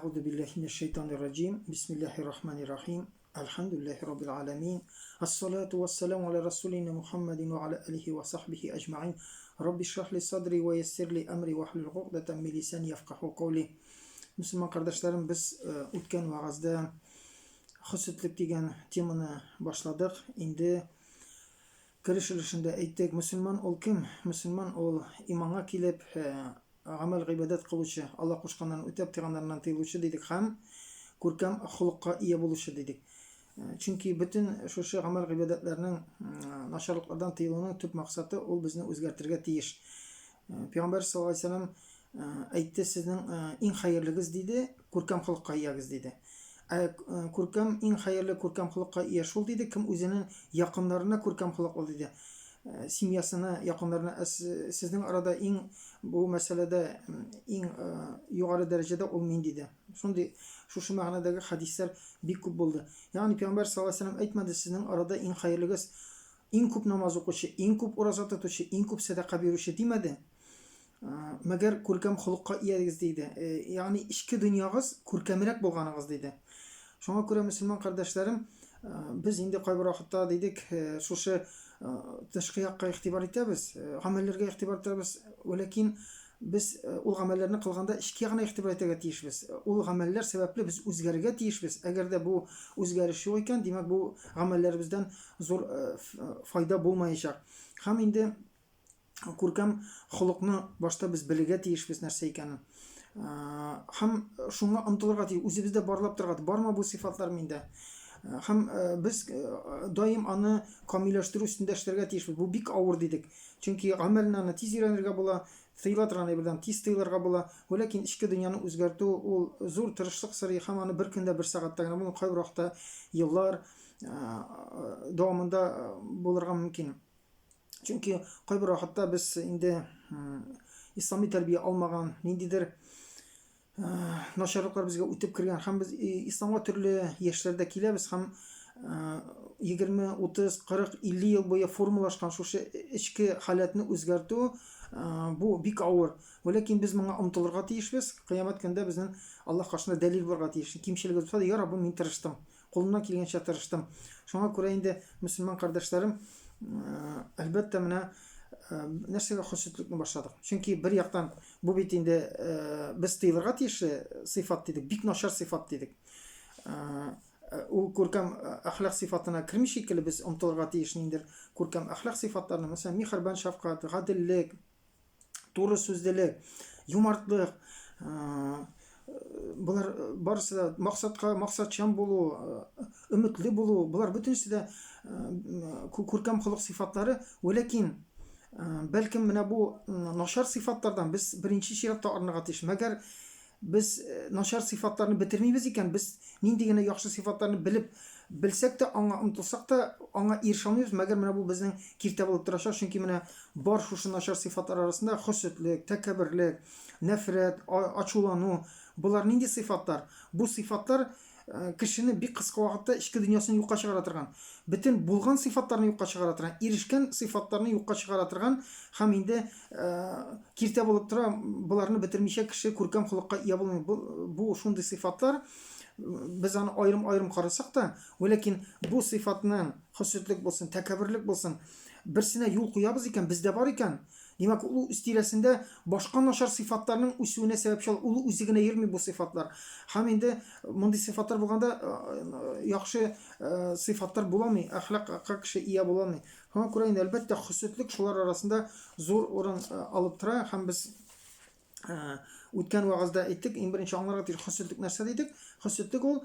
Әгъузу биллаһи минәш шайтанир раҗим. Бисмиллаһир рахманир рахим. Әлхәмдүлиллаһи раббил аламин. Ассалату вассаламу аля расулина Мухаммадин ва аля алихи ва сахбихи аҗмаин. Рабби шрах ли садри ва яссир ли амри вахлул угдатан мин лисани яфкаху каули. Мөселман кардәшләрем, без үткән вәгазьдә хөсетлек дигән теманы башладык. Инде кереш өлешендә әйттек, мөселман ул кем? Мөселман ул иманга килеп, Гамәл-гыйбадәт кылучы, Аллаһ кушканнарын үтәп, тыйганнарыннан тыелучы дидек һәм күркәм холыкка ия булучы дидек. Чөнки бөтен шушы гамәл-гыйбадәтләрнең, начарлыклардан тыелуның төп максаты ул безне үзгәртергә тиеш. Пәйгамбәр саллаллаһу алейһи вәсәлләм әйтте, сезнең иң хәерлегез диде, күркәм холыкка иягез диде. Ә күркәм, иң хәерле күркәм холыкка ия шул диде, кем үзенең якыннарына күркәм холыклы диде. Семьясына, якыннарына. Ә сезнең арада иң бу мәсьәләдә иң югары дәрәҗәдә ул мин диде. Шундый шушы мәгънәдәге хәдисләр бик күп булды. Ягъни Пәйгамбәр саллаллаһу алейһи вәсәлләм әйтмәде, сезнең арада иң хәерлегез иң күп намаз укучы, иң күп ураза тотучы, иң күп сәдака бирүче димәде. Мәгәр күркәм холыкка иягез диде. Ягъни эчке дөньягыз күркәмрәк булганыгыз диде. Шуңа күрә мөселман кардәшләрем, без инде кайбер вакытта дидек, шушы тышкы якка игътибар итәбез, гамәлләргә игътибар итәбез, вәләкин без ул гамәлләрне кылганда эчке ягына игътибар итәргә тиешбез. Ул гамәлләр сәбәпле без үзгәрергә тиешбез. Әгәр дә бу үзгәреш юк икән, димәк, бу гамәлләребездән зур файда булмаячак. Һәм инде күркәм холыкны башта без белергә тиешбез нәрсә икәнен. Һәм шуңа омтылырга тиеш, үзебездә барлап торырга, бармы бу сыйфатлар миндә? Һәм без даим аны камилләштерү өстендә эшләргә тиешбез. Бу бик авыр дидек. Чөнки гамәлне аны тиз өйрәнергә була, тыела торган әйбердән тиз тыелырга була. Вәләкин эчке дөньяны үзгәртү ул зур тырышлык сорый һәм аны бер көндә, бер сәгатьтә генә булмый, кайбер вакытта еллар дәвамында булырга мөмкин. Чөнки кайбер вакытта без инде ислами тәрбия алмаган, ниндидер начарлыклар безгә үтеп кергән һәм без исламга төрле яшьләрдә киләбез һәм 20, 30, 40, 50 ел буе формалашкан шушы эчке халәтне үзгәртү бу бик авыр. Вәләкин без моңа омтылырга тиешбез. Кыямәт көндә безнең Аллаһ каршында дәлил булырга тиеш. Кимчелегебез булса да, я Раббым, мин тырыштым. Кулымнан килгәнчә тырыштым. Шуңа күрә инде, мөселман кардәшләрем, әлбәттә, менә нәрсәгә хөсетлекне башладык. Чөнки бер яктан бу бит инде без тыелырга тиешле сыйфат дидек, бик начар сыйфат дидек. Ул күркәм әхлак сыйфатына керми шикелле, без омтылырга тиеш ниндидер күркәм әхлак сыйфатларына, мәсәлән, миһербан, шәфкать, гаделлек, туры сүзлелек, юмартлык, болар барысы да максатка максатчан булу, өметле булу, болар бөтенесе дә күркәм холык сыйфатлары. Вәләкин бәлкем менә бу начар сыйфатлардан без беренче чиратта арынырга тиеш. Мәгәр Без начар сыйфатларны бетермибез икән, без нинди генә яхшы сыйфатларны белеп, белсәк тә, аңа омтылсак та, аңа ирешә алмыйбыз. Мәгәр менә бу безнең киртә булып торачак, чөнки менә бар шушы начар сыйфатлар арасында хөсетлек, тәкәбберлек, нәфрәт, ачулану, болар нинди сыйфатлар? Бу сыйфатлар кешене бик кыска вакытта эчке дөньясын юкка чыгара торган, бөтен булган сыйфатларны юкка чыгара торган, ирешкән сыйфатларны юкка чыгара торган һәм инде киртә булып тора, боларны бетермичә кеше күркәм холыкка ия булмый. Бу, бу шундый сыйфатлар, без аны аерым-аерым карасак та, вәләкин бу сыйфатның хөсетлек булсын, тәкәбберлек булсын, берсенә юл куябыз икән, бездә бар икән, Димәк, ул үз тирәсендә башка начар сыйфатларның үсүенә сәбәпче була. Ул үзе генә йөрми бу сыйфатлар. Һәм инде мондый сыйфатлар булганда яхшы сыйфатлар буламый, әхлакка кеше ия була алмый. Шуңа күрә инде, әлбәттә, хөсетлек шулар арасында зур урын алып тора һәм без үткән вәгазьдә әйттек, иң беренче аңларга тиеш хөсетлек нәрсә дидек? Хөсетлек ул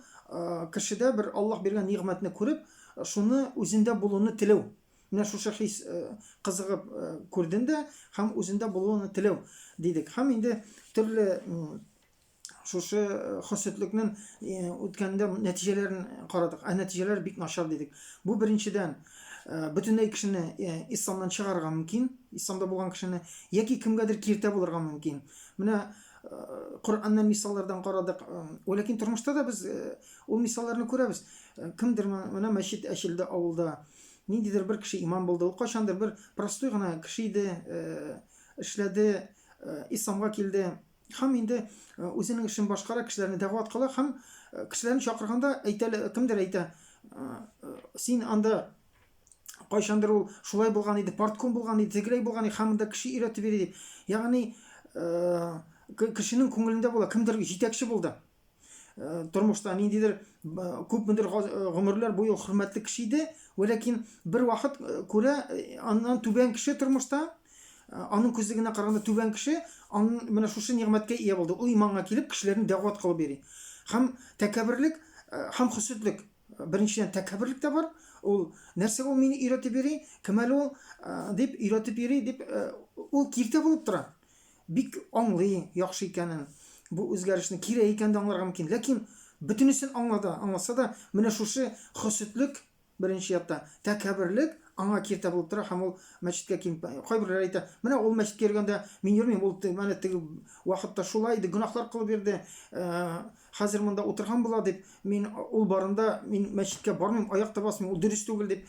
кешедә бер Аллаһ биргән нигъмәтне күреп, шуны үзендә булуны теләү. Менә шушы хис кызыгып күрдем дә һәм үзендә булуын теләү дидек. Һәм инде төрле шушы хөсетлекнең үткәндә нәтиҗәләрен карадык. Ә нәтиҗәләр бик начар дидек. Бу беренчедән бөтенләй кешене исламнан чыгарырга мөмкин, исламда булган кешене, яки кемгәдер киртә булырга мөмкин. Менә Коръәннән мисаллардан карадык. Ләкин тормышта да без ул мисалларны күрәбез. Кемдер менә мәчет әчелде авылда. Ниндидер бер кеше имам булды. Ул кайчандыр бер простой гына кеше иде, эшләде, исламга килде. Һәм инде үзенең эшен башкара, кешеләрне дәгъват кыла һәм кешеләрне чакырганда әйтә, кемдер әйтә, син анда кайчандыр ул шулай булган иде, партком булган иде, тегеләй булган иде, һәм монда кеше өйрәтеп йөри дип. Ягъни кешенең күңелендә була, кемдер җитәкче булды. Тормышта ниндидер күпмедер гомерләр буе хөрмәтле кеше иде, вәләкин бер вакыт күрә аннан түбән кеше тормышта, аның күзлегенә караганда түбән кеше, аның менә шушы нигъмәткә ия булды. Ул иманга килеп, кешеләрне дәгъват кылып йөри. Һәм тәкәбберлек һәм хөсетлек. Беренчедән, тәкәбберлек тә бар. Ул нәрсә ул мине өйрәтеп йөри, кем әле ул дип өйрәтеп йөри дип, ул киртә булып тора. Бик аңлый яхшы икәнен, бу үзгәрешне кирәк икәнен дә аңларга мөмкин. Ләкин бөтенесен аңлада, аңласа да, менә шушы хөсетлек, беренче якта, тәкәбберлек аңа киртә булып тора һәм ул мәчеткә килеп, кайберләр әйтә, менә ул мәчеткә йөргәндә мин йөрмим, ул менә теге вакытта шулай иде, гөнаһлар кылып йөрде, хәзер монда утырган була дип, мин ул барында мин мәчеткә бармыйм, аяк та басмыйм, ул дөрес түгел дип.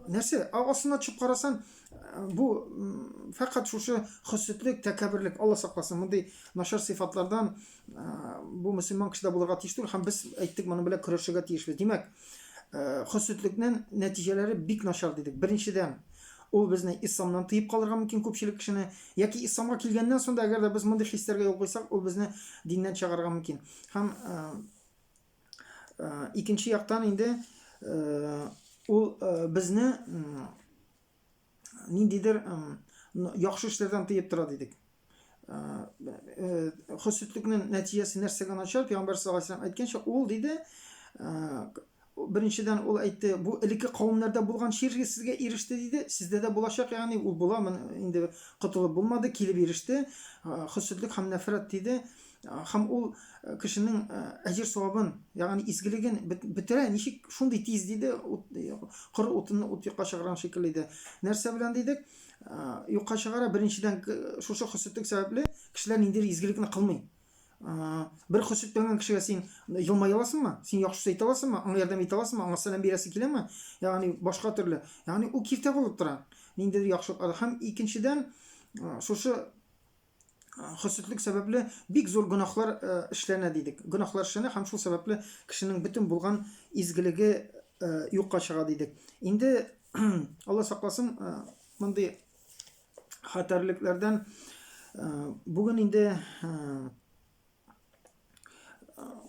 Нәрсә? Астына төшеп карасан, бу фәкать шушы хөсетлек, тәкәбберлек, Алла сакласын, мондый начар сыйфатлардан бу мөселман кешедә булырга тиеш түгел һәм без әйттек, моның белән көрәшергә тиешбез. Димәк, хөсетлекнең нәтиҗәләре бик начар дидек. Беренчедән, ул безне исламнан тыеп калырга мөмкин күпчелек кешене, яки исламга килгәннән соң да, әгәр дә без мондый хисләргә юл куйсак, ул безне диннән чыгарырга мөмкин. Һәм икенче яктан инде ул безне ниндидер яхшы эшләрдән тыеп тора дидек. Хөсетлекнең нәтиҗәсе нәрсәгә начар? Пәйгамбәр саллаллаһу алейһи вәсәлләм әйткәнчә, ул диде, беренчедән ул әйтте, бу элекке кавемнәрдә булган чир сезгә иреште диде, сездә дә булачак, ягъни ул була, инде котылып булмады, килеп иреште. Хөсетлек һәм нәфрәт диде. Һәм ул кешенең әҗер савабын, ягъни изгелеген бетерә, ничек шундый тиз диде, коры утынны ут юкка чыгарган шикелле иде. Нәрсә белән дидек? Юкка чыгара, беренчедән, шушы хөсетлек сәбәпле кешеләр ниндидер изгелекне кылмый. Бер хөсетләнгән кешегә син елмая аласыңмы? Син яхшы сүз әйтә аласыңмы? Аңа ярдәм итә аласыңмы? Аңа сәлам бирәсе киләме? Ягъни башка төрле. Ягъни ул киртә булып тора. Ниндидер яхшылыклар. Һәм икенчедән, шушы хөсетлек сәбәпле бик зур гөнаһлар эшләнә дидек. Гөнаһлар эшләнә һәм шул сәбәпле кешенең бөтен булган изгелеге юкка чыга дидек. Инде Алла сакласын, мондый хәтәрлекләрдән бүген инде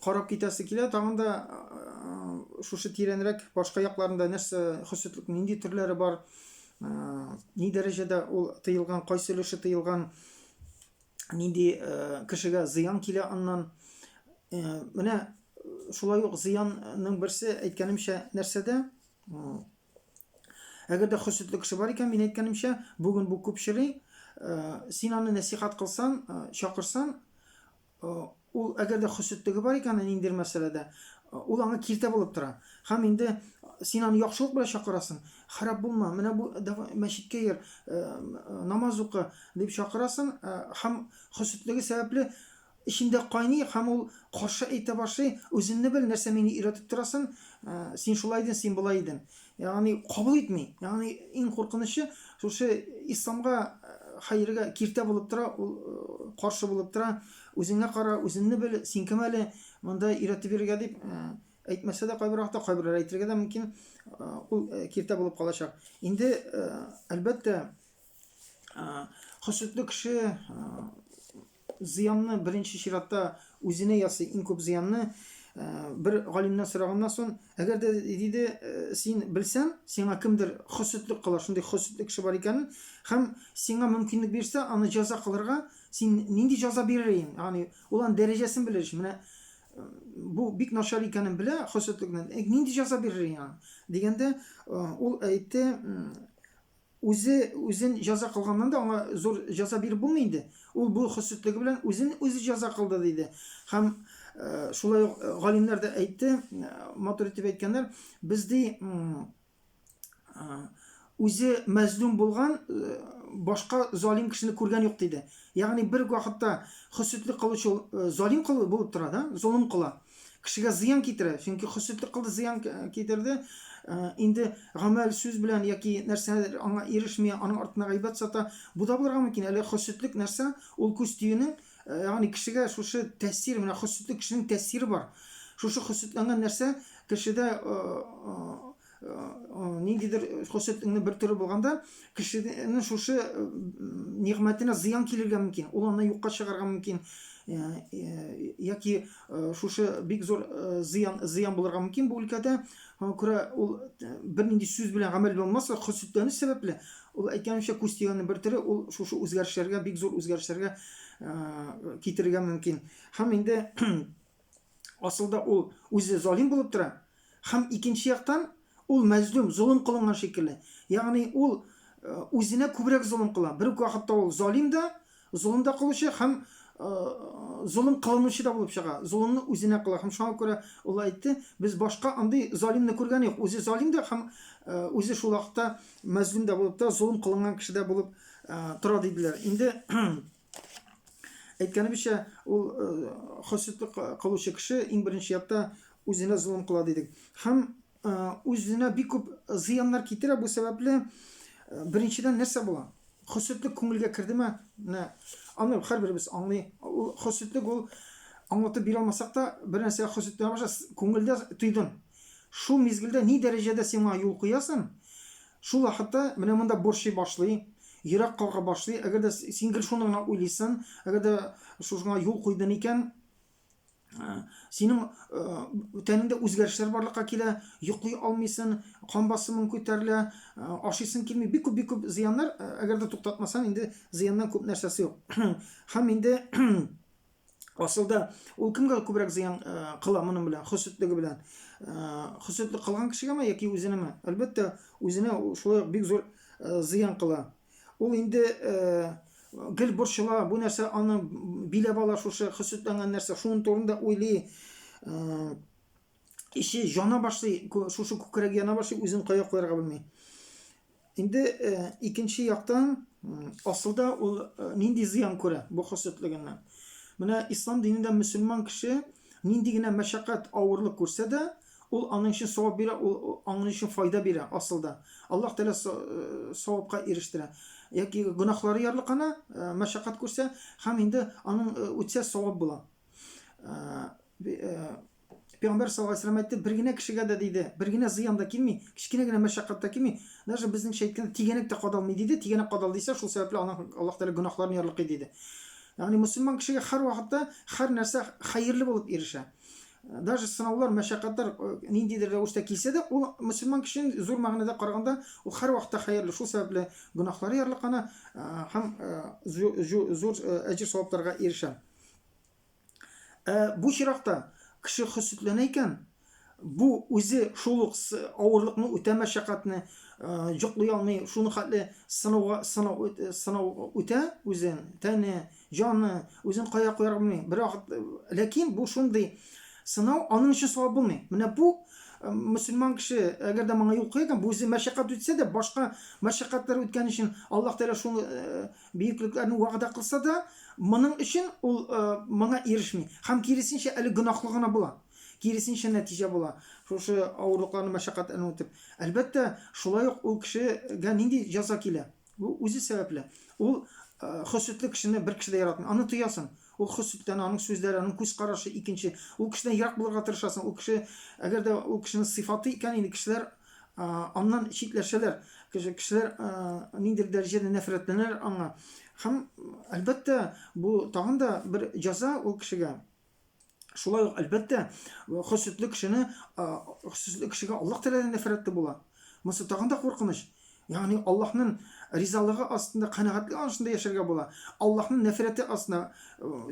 карап китәсе килә. Тагын да шушы тирәнрәк башка якларында нәрсә хөсетлекнең нинди төрләре бар, ни дәрәҗәдә ул тыелган, кайсы өлеше тыелган, нинди кешегә зыян килә аннан. Менә шулай ук зыянның берсе, әйткәнемчә, нәрсәдә? Әгәр дә хөсетле кеше бар икән, мин әйткәнемчә, бүген бу күп чыгый, син аны нәсихәт кылсаң, чакырсаң, ул әгәр дә хөсетлеге бар икән ниндидер мәсьәләдә, ул аңа киртә булып тора. Һәм инде син аны яхшылык белән чакырасың, харап булма, менә бу мәчеткә йөр, намаз укы дип чакырасың, һәм хөсетлеге сәбәпле Эчендә кайный һәм ул каршы әйтә башлый, Үзеңне бел, нәрсә мине өйрәтеп торасың, син шулай идең, син болай идең. Ягъни кабул итми. Ягъни иң куркынычы шушы исламга хәергә киртә булып тора, ул каршы булып тора. Үзеңә кара, үзеңне бел, син кем әле монда өйрәтеп йөрергә дип әйтмәсә дә кайбер вакытта кайберләр әйтергә дә мөмкин, ул киртә булып калачак. Инде әлбәттә хөсетле кеше Зыянны беренче чиратта үзенә ясый, иң күп зыянны. Бер галимнән сораганнан соң, әгәр дә, диде, син белсәң, сиңа кемдер хөсетлек кыла, шундый хөсетле кеше бар икәнен, һәм сиңа мөмкинлек бирсә, аны җәза кылырга, син нинди җәза бирер идең? Ягъни, ул аның дәрәҗәсен белер өчен, менә бу бик начар икәнен белә хөсетлекнең, нинди җәза бирер идең аңа? Дигәндә, ул әйтте, Үзе үзен җәза кылганнан да аңа зур җәза биреп булмый инде. Ул бу хөсетлеге белән үзен үзе җәза кылды, диде. Һәм шулай ук галимнәр дә әйтте, матур итеп әйткәннәр, без ди үзе мәзлүм булган башка залим кешене күргән юк, диде. Ягъни бер вакытта хөсетлек кылучы ул залим булып тора да, золым кыла. Кешегә зыян китерә, чөнки хөсетлек кылды, зыян китерде. Инде гамәл сүз белән яки нәрсәдер аңа ирешми, аның артына гайбәт сата. Бу да булырга мөмкин. Әле хөсетлек нәрсә? Ул күз тиюнең ягъни кешегә шушы тәэсир, менә хөсетлек кешенең тәэсире бар. Шушы хөсетләнгән нәрсә кешедә ниндидер хөсетнең бер төре булганда, кешенең шушы нигъмәтенә зыян килергә мөмкин. Ул аны юкка чыгарга мөмкин. Яки шушы бик зур зыян зыян булырга мөмкин бу өлкәдә. Шуңа күрә ул бернинди сүз белән гамәл белән булмаса, хөсетләнү сәбәпле, ул әйткәнемчә күз тигәннең бер төре, ул шушы үзгәрешләргә, бик зур үзгәрешләргә китерергә мөмкин. Һәм инде асылда ул үзе залим булып тора, һәм икенче яктан ул мәзлүм, золым кылынган шикелле. Ягъни ул үзенә күбрәк золым кыла. Бер үк вакытта ул залим да, золым да кылучы һәм золым кылынучы да булып чыга. Золымны үзенә кыла. Һәм шуңа күрә ул әйтте, без башка андый залимны күргән юк. Үзе залим да һәм үзе шул вакытта мәзлүм дә булып та, золым кылынган кеше дә булып тора диделәр. Инде әйткәнебезчә, ул хөсетлек кылучы кеше иң беренче якта үзенә золым кыла дидек. Һәм үзенә бик күп зыяннар китерә. Бу сәбәпле беренчедән нәрсә була? Хөсетлек күңелгә кердеме? Менә аны һәрберебез аңлый. Ул хөсетлек ул аңлатып бирә алмасак та, бер нәрсәгә хөсетләнә башласа, күңелдә тойдың. Шул мизгелдә ни дәрәҗәдә син моңа юл куясың, шул вакытта менә монда борчый башлый, йөрәк кага башлый. Әгәр дә син гел шуны гына уйлыйсың, әгәр дә шушыңа юл куйдың икән, синең тәнеңдә үзгәрешләр барлыкка килә, йоклый алмыйсың, кан басымың күтәрелә, ашыйсың килми, бик күп бик күп зыяннар, әгәр дә туктатмасаң, инде зыяннан күп нәрсәсе юк. Һәм инде асылда ул кемгә күбрәк зыян кыла моның белән, хөсетлеге белән? Хөсетлек кылган кешегәме яки үзенәме? Әлбәттә, үзенә шулай ук бик зур зыян кыла. Ул инде гел борчыла, бу нәрсә аны биләп ала, шушы хөсетләнгән нәрсә, шуның турында уйлый. Эче яна башлый, шушы күкрәге яна башлый, үзен кая куярга белми. Инде икенче яктан, асылда ул нинди зыян күрә бу хөсетлегеннән? Менә ислам динендә мөселман кеше нинди генә мәшәкать, авырлык күрсә дә, Ул аның өчен савап бирә, ул аның өчен файда бирә асылда. Аллаһ Тәгалә савапка ирештерә. Яки гөнаһлары ярлыкана, мәшәкать күрсә, һәм инде аның үтсә савап була. Пәйгамбәр саллаллаһу алейһи вәсәлләм әйтте, бер генә кешегә дә диде, бер генә зыян да килми, кечкенә генә мәшәкать тә килми, даже безнеңчә әйткәндә тигәнәк тә кадалмый диде, тигәнәк кадал дисә, шул сәбәпле аның Аллаһ Тәгалә гөнаһларын ярлыкый диде. Ягъни мөселман кешегә һәрвакытта һәр нәрсә хәерле булып ирешә. Даже сынаулар, мәшәкатьләр ниндидер рәвештә килсә дә, ул мөселман кешенең зур мәгънәдә караганда, ул һәрвакытта хәерле. Шул сәбәпле гөнаһлары ярлыкана һәм зур әҗер-савапларга ирешә. Ә бу чиракта кеше хөсетләнә икән, бу үзе шул ук авырлыкны үтә, мәшәкатьне, йоклый алмый, шуны хәтле сынауга сынау сынау үтә үзен, тәне, Җаны, үзен кая куярга белми. Бервакыт, ләкин бу шундый сынау, аның өчен савап булмый. Менә бу мөселман кеше, әгәр дә моңа юл куя икән, бу үзе мәшәкать үтсә дә, башка мәшәкатьләр үткән өчен Аллаһ Тәгалә шул бөеклекләрне вәгъдә кылса да, моның өчен ул моңа ирешми. Һәм киресенчә әле гөнаһлы гына була. Киресенчә нәтиҗә була. Шушы авырлыкларны, мәшәкатьләрне үтеп. Әлбәттә, шулай ук ул кешегә нинди җәза килә? Бу үзе сәбәпле. Ул хөсетле кешене бер кеше дә яратмый. Аны тоясың. Ул хөсетләнә, аның сүзләре, аның күз карашы икенче. Ул кешедән ерак булырга тырышасың. Ул кеше, әгәр дә ул кешенең сыйфаты икән инде, кешеләр аннан читләшәләр. Кешеләр ниндидер дәрәҗәдә нәфрәтләнәләр аңа. Һәм, әлбәттә, бу тагын да бер җәза ул кешегә. Шулай ук, әлбәттә, хөсетле кешене, хөсетле кешегә Аллаһ Тәгаләдән нәфрәтле була. Монысы тагын да куркыныч. Ягъни Аллаһның ризалыгы астында, канәгатьлеге астында яшәргә була. Аллаһның нәфрәте астында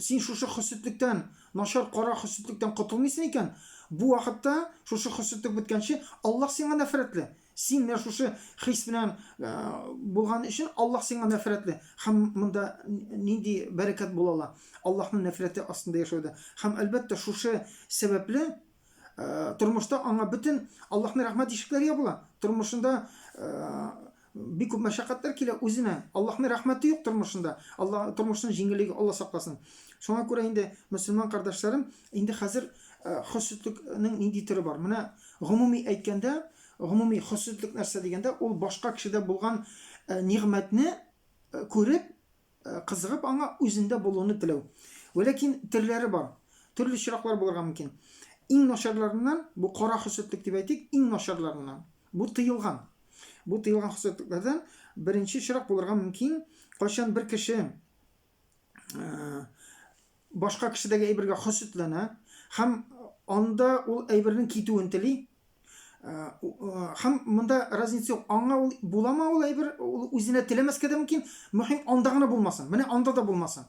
син шушы хөсетлектән, начар кара хөсетлектән котылмыйсың икән, бу вакытта шушы хөсетлек беткәнче Аллаһ сиңа нәфрәтле. Син менә шушы хис белән булган өчен Аллаһ сиңа нәфрәтле. Һәм монда нинди бәрәкәт була ала? Аллаһның нәфрәте астында яшәүдә. Һәм әлбәттә шушы сәбәпле тормышта аңа бөтен Аллаһның рәхмәт ишекләре ябыла. Тормышында бик күп мәшәкатьләр килә үзенә. Аллаһның рәхмәте юк тормышында. Алла тормышның җиңеллеге Алла сакласын. Шуңа күрә инде мөселман кардәшләрем, инде хәзер хөсетлекнең нинди төре бар? Менә гомуми әйткәндә, Гомуми хөсетлек нәрсә дигәндә, ул башка кешедә булган нигъмәтне күреп, кызыгып аңа үзендә булуны теләү. Вәләкин төрләре бар. Төрле очраклар булырга мөмкин. Иң начарларыннан, бу кара хөсетлек дип әйтик, иң начарларыннан. Бу тыелган. Бу тыелган хөсетлекләрдән беренче очрак булырга мөмкин, кайчан бер кеше башка кешедәге әйбергә хөсетләнә һәм анда ул әйбернең китүен тели. Һәм монда разница юк. Аңа ул буламы ул әйбер, ул үзенә теләмәскә дә мөмкин. Мөһим анда гына булмасын. Менә анда да булмасын.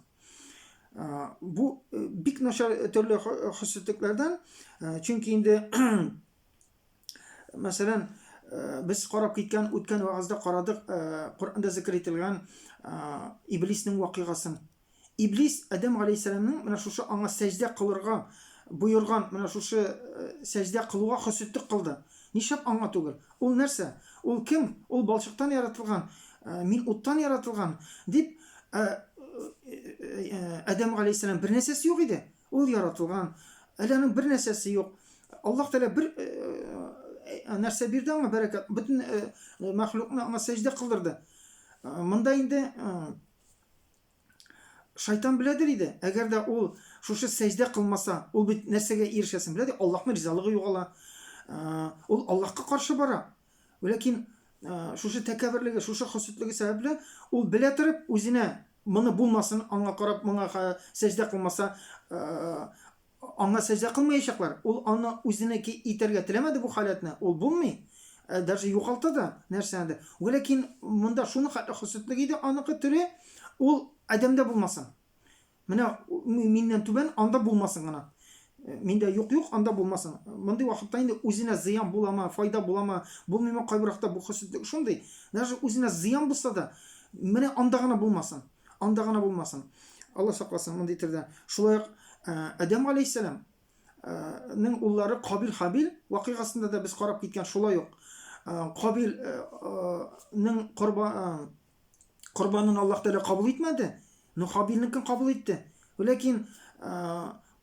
Бу бик начар төрле хөсетлекләрдән, чөнки инде Мәсәлән, без карап киткән үткән вәгазьдә карадык, Коръәндә зикер ителгән Иблиснең вакыйгасын. Иблис Адәм галәйһиссәламнең менә шушы аңа сәҗдә кылырга боерган, менә шушы сәҗдә кылуга хөсетлек кылды. Нишләп аңа түгел? Ул нәрсә? Ул кем? Ул балчыктан яратылган, мин уттан яратылган, дип Адәм галәйһиссәлам бер нәрсәсе юк иде. Ул яратылган, әле аның бер нәрсәсе юк. Аллаһ Тәгалә бер нәрсә бирде аңа бәрәкәт, бөтен мәхлукны аңа сәҗдә кылдырды. Монда инде шайтан беләдер иде, әгәр дә ул шушы сәҗдә кылмаса, ул бит нәрсәгә ирешәсен белә, Аллаһның ризалыгы югала. Ул Аллаһка каршы бара. Ләкин шушы тәкәбберлеге, шушы хөсетлеге сәбәпле, ул белә торып үзенә моны булмасын, аңа карап моңа сәҗдә кылмаса, аңа сәҗдә кылмаячаклар. Ул аны үзенеке итәргә теләмәде бу халәтне, ул булмый. Даже югалта да нәрсәне. Ләкин монда шуны хәтле хөсетлек иде аныкы төре, ул адәмдә булмасын. Менә миннән түбән анда булмасын гына. Миндә юк-юк, анда булмасын. Мондый вакытта инде үзенә зыян буламы, файда буламы, булмыймы, кайбер вакытта бу хөсетлек шундый, даже үзенә зыян булса да, менә анда гына булмасын. Анда гына булмасын. Алла сакласын мондый төрдә. Шулай ук Адәм алейһиссәлам ның уллары Кабил Хабил вакыйгасында да без карап киткән шулай ук Кабил ның корбан Корбанын Аллаһ Тәгалә кабул итмәде, но Хабилнекен кабул итте. Ләкин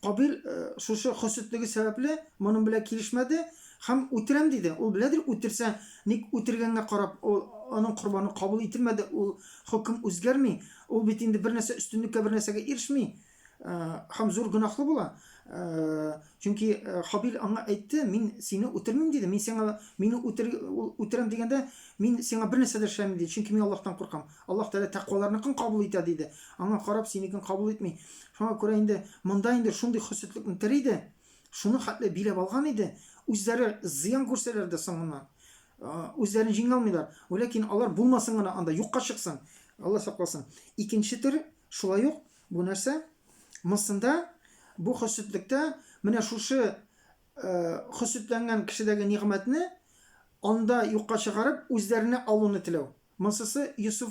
Кабил шушы хөсетлеге сәбәпле моның белән килешмәде һәм үтерәм диде. Ул беләдер, үтерсә, ник үтергәнгә карап, ул аның корбаны кабул ителмәде, ул хөкем үзгәрми. Ул бит инде бер нәрсә өстенлеккә бер нәрсәгә ирешми. Һәм зур гөнаһлы була. Чөнки Хабил аңа әйтте, мин сине үтермим диде. Мин сиңа мине үтер ул үтерәм дигәндә, мин сиңа бер нәрсә дә эшләмим диде. Чөнки мин Аллаһтан куркам. Аллаһ Тәгалә тәкъваларныкын кабул итә диде. Аңа карап синекен кабул итми. Шуңа күрә инде монда инде шундый хөсетлекне тери иде. Шуны хәтле биләп алган иде. Үзләре зыян күрсәләр дә соңыннан үзләрен җиңә алмыйлар. Ләкин алар булмасын гына анда, юкка чыксын. Алла сакласын. Икенче төр шулай ук Бу нәрсә? Монсында, бу хөсетлектә менә шушы хөсетләнгән кешедәге нигъмәтне анда юкка чыгарып, үзләренә алуны теләү. Монсысы Йосыф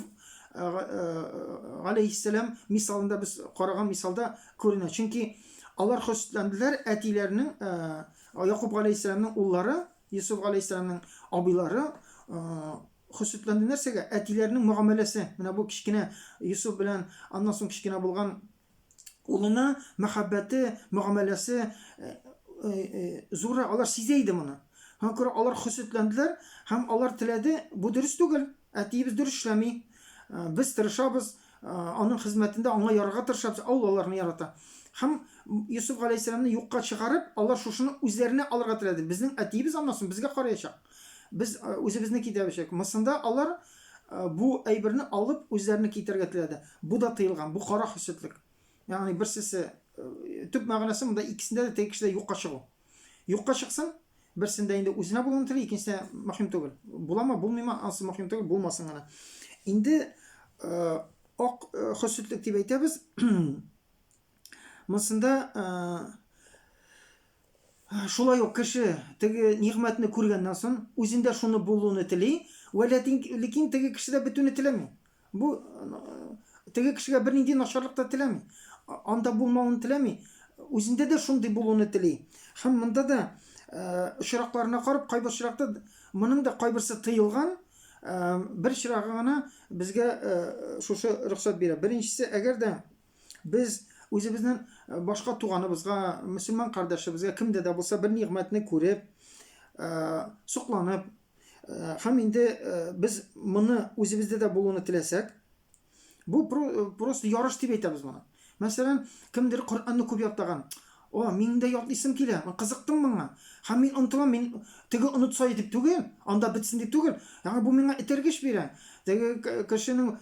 галәйһиссәлам мисалында без караган мисалда күренә. Чөнки алар хөсетләнделәр әтиләренең, Якуб галәйһиссәламнең уллары, Йосыф галәйһиссәламнең абыйлары Хөсетләнде нәрсәгә? Әтиләренең мөгамәләсе. Менә бу кечкенә Йосыф белән аннан соң кечкенә булган улына мәхәббәте, мөгамәләсе зуррак. Алар сизә иде моны. Һәм күрә алар хөсетләнделәр һәм алар теләде, бу дөрес түгел, әтиебез дөрес эшләми. Без тырышабыз, аның хезмәтендә аңа ярарга тырышабыз, ә ул аларны ярата. Һәм Йосыф галәйһиссәламне юкка чыгарып, алар шушыны үзләренә алырга теләде. Безнең әтиебез аннан соң безгә караячак. Без үзебезне китәбәчәк. Мысында алар бу әйберне алып үзләренә китәргә теләде. Бу да тыелган, бу кара хөсетлек. Ягъни берсесе төп мәгънәсе монда икесендә дә теге кешедә юкка чыгу. Юкка чыксын, берсендә инде үзенә булуын тели, икенчесендә мөһим түгел. Буламы, булмыймы, ансы мөһим түгел, булмасын гына. Инде ак хөсетлек дип әйтәбез. Монсында шулай ук кеше теге нигъмәтне күргәннән соң үзендә шуны булуны тели, вә ләкин теге кеше дә бетүне теләми. Бу теге кешегә бернинди начарлык та теләми. Анда булмавын теләми. Үзендә дә шундый булуны тели. Һәм монда да очракларына карап, кайбер очракта моның да кайберсе тыелган, бер очрагы гына безгә шушы рөхсәт бирә. Беренчесе, әгәр дә Без үзебезнең башка туганыбызга, мөселман кардәшебезгә кемдә дә булса бер нигъмәтне күреп, сокланып, һәм инде без моны үзебездә дә булуны теләсәк, бу просто ярыш дип әйтәбез моны. Мәсәлән, кемдер Коръәнне күп ятлаган. О, минем дә ятлыйсым килә, мин кызыктым моңа. Һәм мин омтылам, мин теге онытса дип түгел, анда бетсен дип түгел. Ягъни бу миңа этәргеч бирә. Теге кешенең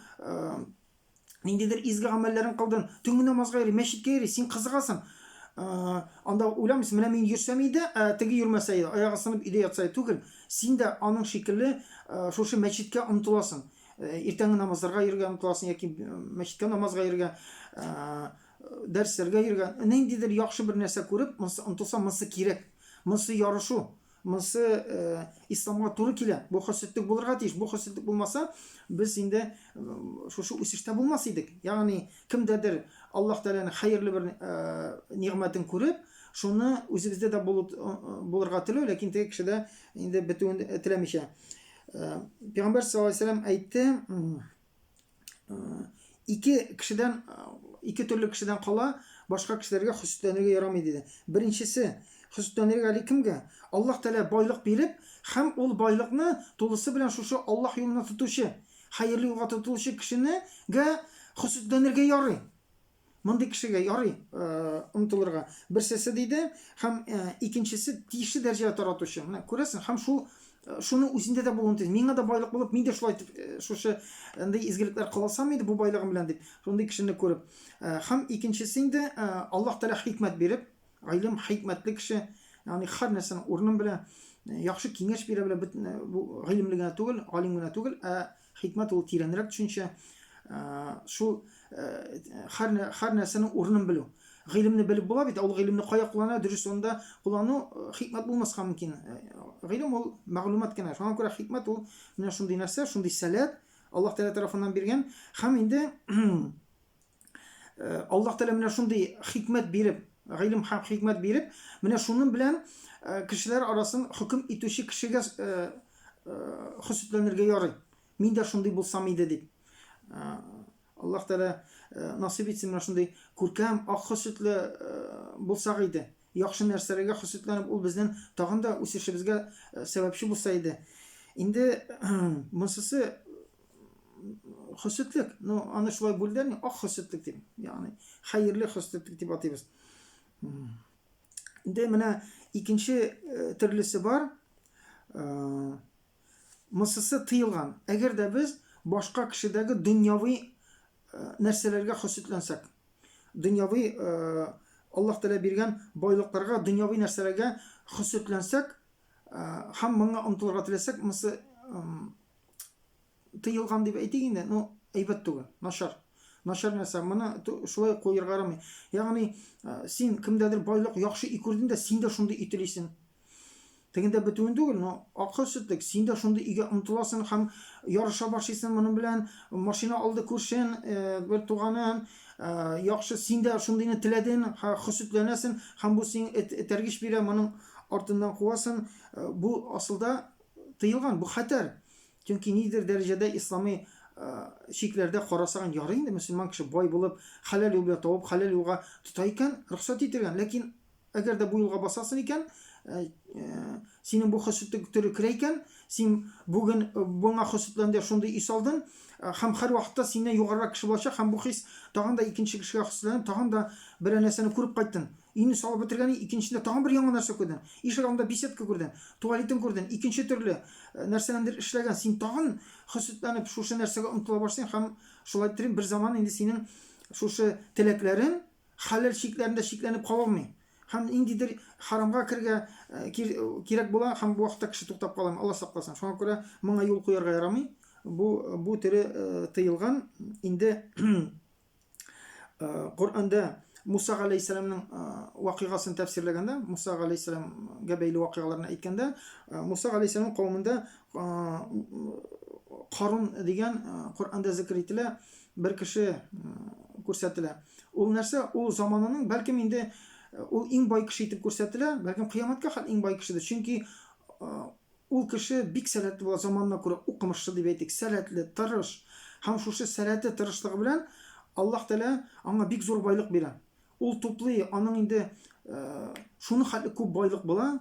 ниндидер изге гамәлләрен кылдың, төнге намазга йөри, мәчеткә йөри, син кызыгасың. Анда уйламыйсың, менә мин йөрсәм иде, ә теге йөрмәсә иде, аягы сынып өйдә ятса иде түгел. Син дә аның шикелле шушы мәчеткә омтыласың. Иртәнге намазларга йөрергә омтыласың яки мәчеткә намазга йөрергә, дәресләргә йөрергә. Ниндидер яхшы бер нәрсә күреп, монысы омтылса, монысы кирәк. Монысы ярышу. Монысы исламга туры килә. Бу хөсетлек булырга тиеш. Бу хөсетлек булмаса, без инде шушы үсештә булмас идек. Ягъни кемдәдер Аллаһ Тәгаләнең хәерле бер нигъмәтен күреп, шуны үзебездә дә булырга теләү, ләкин теге кешедә инде бетүен теләмичә. Пәйгамбәр саллаллаһу алейһи вәсәлләм әйтте, ике кешедән, ике төрле кешедән кала, башка кешеләргә хөсетләнергә ярамый диде. Беренчесе, хөсетләнергә әле кемгә? Аллаһ Тәгалә байлык биреп, һәм ул байлыкны тулысы белән шушы Аллаһ юлына тотучы, хәерле юлга тотылучы кешенегә хөсетләнергә ярый. Мондый кешегә ярый омтылырга. Берсесе диде, һәм икенчесе тиешле дәрәҗәгә таратучы. Менә күрәсең, һәм шул шуның үзендә дә булуын тиеш. Миңа да байлык булып, мин дә шулай итеп шушы андый изгелекләр кыласам иде бу байлыгым белән дип, шундый кешене күреп. Һәм икенчесе инде Аллаһ Тәгалә хикмәт биреп, гыйлем, хикмәтле кеше, ягъни һәр нәрсәнең урынын белә, яхшы киңәш бирә белә, бу гыйлемле генә түгел, галим генә түгел, ә Хикмәт ул тирәнрәк төшенчә, шул һәр, һәр нәрсәнең урынын белү. Гыйлемне белеп була бит, ә ул гыйлемне кая куллана, дөрес урында куллану хикмәт булмаска мөмкин. Гыйлем ул мәгълүмат кенә. Шуңа күрә хикмәт ул менә шундый нәрсә, шундый сәләт Аллаһ Тәгалә тарафыннан биргән һәм инде Аллаһ Тәгалә менә шундый хикмәт биреп, гыйлем һәм хикмәт биреп, менә шуның белән кешеләр арасын хөкем итүче кешегә хөсетләнергә ярый. Мин дә шундый булсам иде дип. Аллаһ Тәгалә насыйп итсен менә шундый күркәм, ак хөсетле булсак иде. Яхшы нәрсәләргә хөсетләнеп, ул безнең тагын да үсешебезгә сәбәпче булса иде. Инде монсысы хөсетлек, ну, аны шулай бүлдерми, ак хөсетлек дип, ягъни хәерле хөсетлек дип атыйбыз. Инде менә икенче төрлесе бар. Монсысы тыелган. Әгәр дә без башка кешедәге дөньяви нәрсәләргә хөсетләнсәк, дөньяви Аллаһ Тәгалә биргән байлыкларга, дөньяви нәрсәләргә хөсетләнсәк һәм моңа омтылырга теләсәк, монысы тыелган дип әйтик инде, ну, әйбәт түгел, начар. Начар нәрсә, моны шулай куерга ярамый. Ягъни, син кемдәдер байлык, яхшы өй күрдең дә, син дә шундый өй телисең. Тегендә бетүен түгел, но акыл сөтлек, син дә шундый өйгә омтыласың һәм ярыша башлыйсың моның белән. Машина алды күршен, бер туганын, яхшы, син дә шундыйны теләдең, хөсетләнәсең һәм бу сиңа этәргеч бирә, моның артыннан куасың. Бу асылда тыелган, бу хәтәр. Чөнки нидер дәрәҗәдә ислами чикләрдә карасаң, ярый инде мөселман кеше бай булып, хәләл юл белән табып, хәләл юлга тота икән, рөхсәт ителгән. Ләкин Әгәр дә бу юлга басасың икән, синең бу хөсетлек төре керә икән, син бүген моңа хөсетләндә шундый өй салдың, һәм һәрвакытта синнән югарырак кеше булачак, һәм бу хис тагын да икенче кешегә хөсетләнеп, тагын да берәр нәрсәне күреп кайттың. Өйне салып бетергән, икенчесендә тагын бер яңа нәрсә күрдең. Ишек алдында беседка күрдең, туалетын күрдең, икенче төрле нәрсәнедер эшләгән. Син тагын хөсетләнеп шушы нәрсәгә омтыла башлыйсың һәм шулай иттереп бер заман инде синең шушы теләкләрең Хәләл чикләрендә чикләнеп кала алмый. Һәм ниндидер харамга керергә кирәк була һәм бу вакытта кеше туктап кала. Алла сакласын. Шуңа күрә моңа юл куярга ярамый. Бу төре тыелган. Инде Коръәндә Муса галәйһиссәламнең вакыйгасын тәфсирләгәндә, Муса галәйһиссәламгә бәйле вакыйгаларны әйткәндә, Муса галәйһиссәлам кавемендә Карун дигән Коръәндә зикр ителә, бер кеше күрсәтелә. Ул нәрсә? Ул заманының, бәлкем инде ул иң бай кеше итеп күрсәтелә, бәлкем кыямәткә хәтле иң бай кешедер. Чөнки ул кеше бик сәләтле була, заманына күрә укымышлы дип әйтик, сәләтле, тырыш. Һәм шушы сәләте, тырышлыгы белән Аллаһ Тәгалә аңа бик зур байлык бирә. Ул туплый, аның инде шуны хәтле күп байлык була,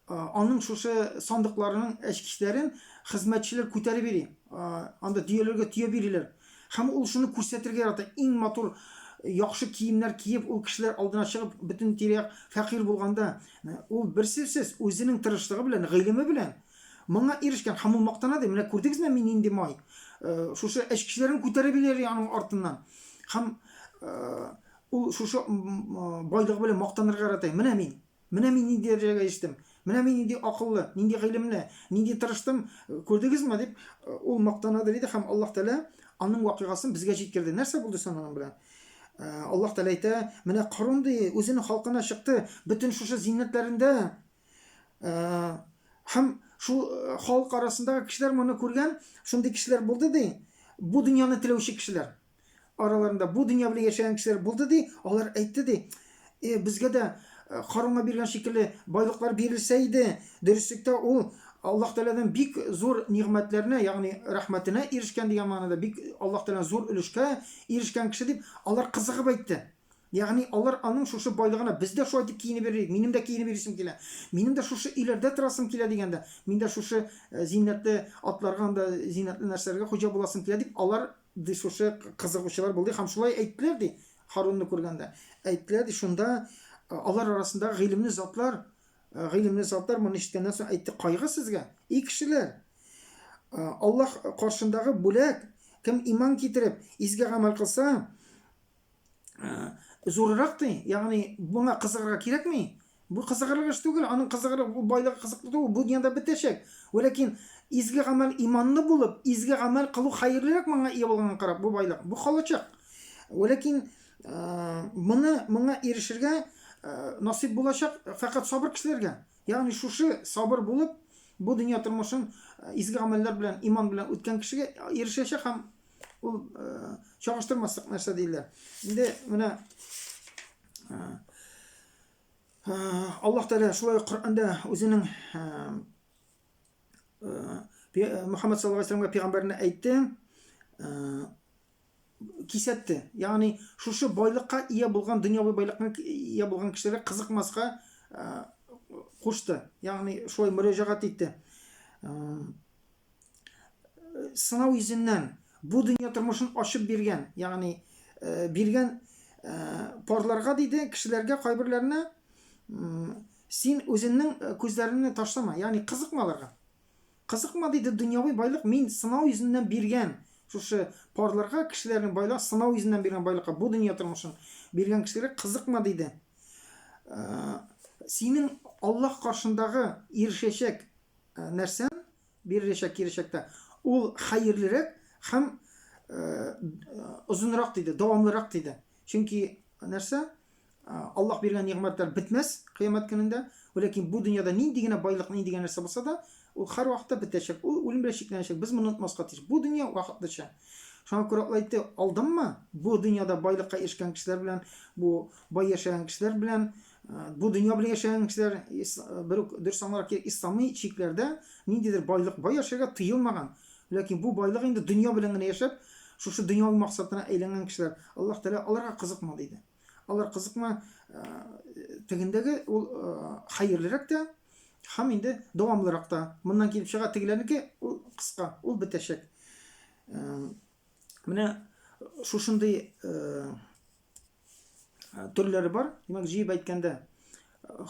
аның шушы сандыкларының әчкечләрен хезмәтчеләр күтәреп йөри. Анда дөяләргә төяп йөриләр. Һәм ул шуны күрсәтергә ярата. Иң матур яхшы киемнәр киеп, ул кешеләр алдына чыгып, бөтен тирә-як фәкыйрь булганда, ул берсүзсез үзенең тырышлыгы белән, гыйлеме белән моңа ирешкән һәм ул мактана ди, менә күрдегезме, мин нинди май? Шушы эчкечеләрен күтәреп йөри аның артыннан. Һәм ул шушы байлыгы белән мактанырга ярата. Менә мин, Менә мин нинди дәрәҗәгә ирештем, менә мин нинди акыллы, нинди гыйлемле, нинди тырыштым, күрдегезме, дип, ул мактанадыр иде һәм Аллаһ Тәгалә аның вакыйгасын безгә җиткерде. Нәрсә булды соң аның белән? Аллаһ Тәгалә әйтә, менә Карун ди, үзенең халкына чыкты, бөтен шушы зиннәтләрендә һәм шул халык арасындагы кешеләр моны күргән, шундый кешеләр булды ди, бу дөньяны теләүче кешеләр. Араларында бу дөнья белән яшәгән кешеләр булды ди, алар әйтте ди, э, безгә дә э, Харунга биргән шикелле байлыклар бирелсә иде, дөреслектә ул Аллаһ Тәгаләдән бик зур нигъмәтләренә, ягъни рәхмәтенә ирешкән дигән мәгънәдә, бик Аллаһ Тәгаләдән зур өлешкә ирешкән кеше дип, алар кызыгып әйтте. Ягъни алар аның шушы байлыгына без дә шулай дип киенеп йөрик, минем дә киенеп йөрисем килә, минем дә шушы өйләрдә торасым килә дигәндә, мин дә шушы э, зиннәтле атларга анда зиннәтле нәрсәләргә хуҗа буласым килә дип, алар ди шушы кызыгучылар булды һәм шулай әйттеләр ди Харунны күргәндә. Әйттеләр ди шунда э, алар арасында гыйлемле затлар, э, гыйлемле затлар моны ишеткәннән соң әйтте, кайгы сезгә, ий кешеләр. Э, Аллаһ каршындагы бүләк, кем иман китереп, изге гамәл кылса, зуррак ди, ягъни моңа кызыгырга кирәкми. Бу кызыгырлык эш түгел, аның кызыгырлык, бу байлыгы кызыклы түгел, бу дөньяда бетәчәк. Вәләкин изге гамәл иманлы булып, изге гамәл кылу хәерлерәк моңа ия булганга карап, бу байлык, бу калачак. Вәләкин моны моңа ирешергә насыйп булачак фәкать сабыр кешеләргә. Ягъни шушы сабыр булып, бу дөнья тормышын изге гамәлләр белән, иман белән үткән кешегә ирешәчәк һәм ул чагыштырмаслык нәрсә диелә. Инде менә Аллаһ Тәгалә шулай ук Коръәндә үзенең Мөхәммәд саллаллаһу алейһи вәсәлләмгә пәйгамбәренә әйтте, кисәтте. Ягъни шушы байлыкка ия булган, дөньяви байлыкка ия булган кешеләргә кызыкмаска кушты. Ягъни шулай мөрәҗәгать итте. Сынау йөзеннән бу дөнья тормышын ачып биргән, ягъни биргән парларга диде, кешеләргә кайберләренә син үзеңнең күзләреңне ташлама, ягъни кызыкма аларга. Кызыкма, диде, дөньяви байлык мин сынау йөзеннән биргән шушы парларга, кешеләрнең байлыгы сынау йөзеннән биргән байлыкка, бу дөнья тормышын биргән кешеләргә кызыкма, диде. Синең Аллаһ каршындагы ирешәчәк нәрсәң, биреләчәк киләчәктә, ул хәерлерәк һәм озынрак, диде, дәвамлырак, диде. Чөнки нәрсә? Аллаһ биргән нигъмәтләр бетмәс кыямәт көнендә. Ләкин бу дөньяда нинди генә байлык, нинди генә нәрсә булса да, ул һәрвакытта бетәчәк. Ул үлем белән чикләнәчәк. Без моны онытмаска тиеш. Бу дөнья вакытлыча. Шуңа күрә ул әйтте, алданма, бу дөньяда байлыкка ирешкән кешеләр белән, бу бай яшәгән кешеләр белән, бу дөнья белән яшәгән кешеләр, бер үк дөрес аңларга кирәк, ислами чикләрдә ниндидер байлык, бай яшәргә тыелмаган. Ләкин бу байлык инде дөнья белән генә яшәп, шушы дөньяви максатына әйләнгән кешеләр, Аллаһ Тәгалә аларга кызыкма диде. Алар кызыкма, тегендәге ул хәерлерәк тә һәм инде дәвамлырак та. Моннан килеп чыга тегеләрнеке ул кыска, ул бетәчәк. Менә шушындый төрләре бар. Димәк, җыеп әйткәндә,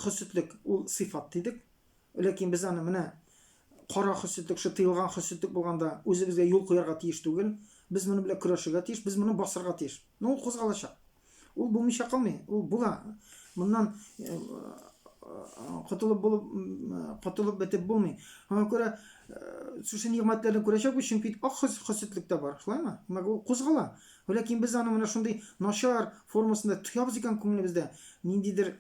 хөсетлек ул сыйфат дидек. Ләкин без аны менә кара хөсетлек, шул тыелган хөсетлек булганда үзебезгә юл куярга тиеш түгел. Без моны белән көрәшергә тиеш, без моны басырга тиеш. Ну, ул кузгалачак. Ул булмыйча калмый, ул була. Моннан э, э, котылып булып, котылып бетеп булмый. Шуңа күрә э, шушы нигъмәтләрне күрәчәкбез, чөнки ак хөсетлек тә бар, шулаймы? Димәк, ул кузгала. Ләкин без аны менә шундый начар формасында тоябыз икән күңелебездә. Ниндидер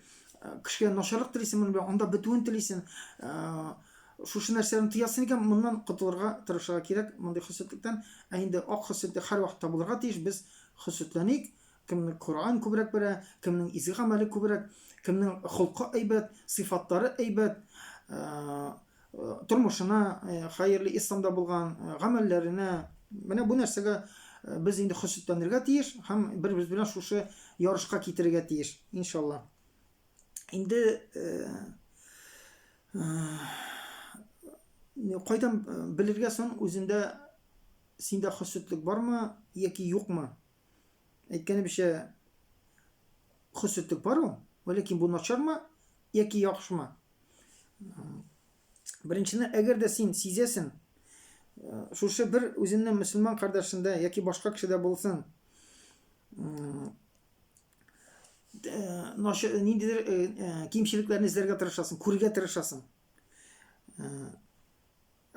кешегә начарлык телисең моны белән, анда бетүен телисең. Шушы нәрсәләрне тыясың икән, моннан котылырга тырышырга кирәк, мондый хөсетлектән. Ә инде ак хөсетлек һәрвакытта булырга тиеш. Без хөсетләник, кемнең Коръән күбрәк белә, кемнең изге гамәле күбрәк, кемнең холкы әйбәт, сыйфатлары әйбәт, тормышына хәерле исламда булган гамәлләренә. Менә бу нәрсәгә без инде хөсетләнергә тиеш һәм бер-беребез белән шушы ярышка китерергә тиеш, иншалла. Инде кайдан белергә соң үзендә синдә хөсетлек бармы яки юкмы? Әйткәнебезчә, Хөсетлек бар ул, вәләкин бу начармы яки яхшымы? Беренчедән, әгәр дә син сизәсең, шушы бер үзеңнең мөселман кардәшендә яки башка кешедә булсын, ниндидер кимчелекләрне эзләргә тырышасың, күрергә тырышасың.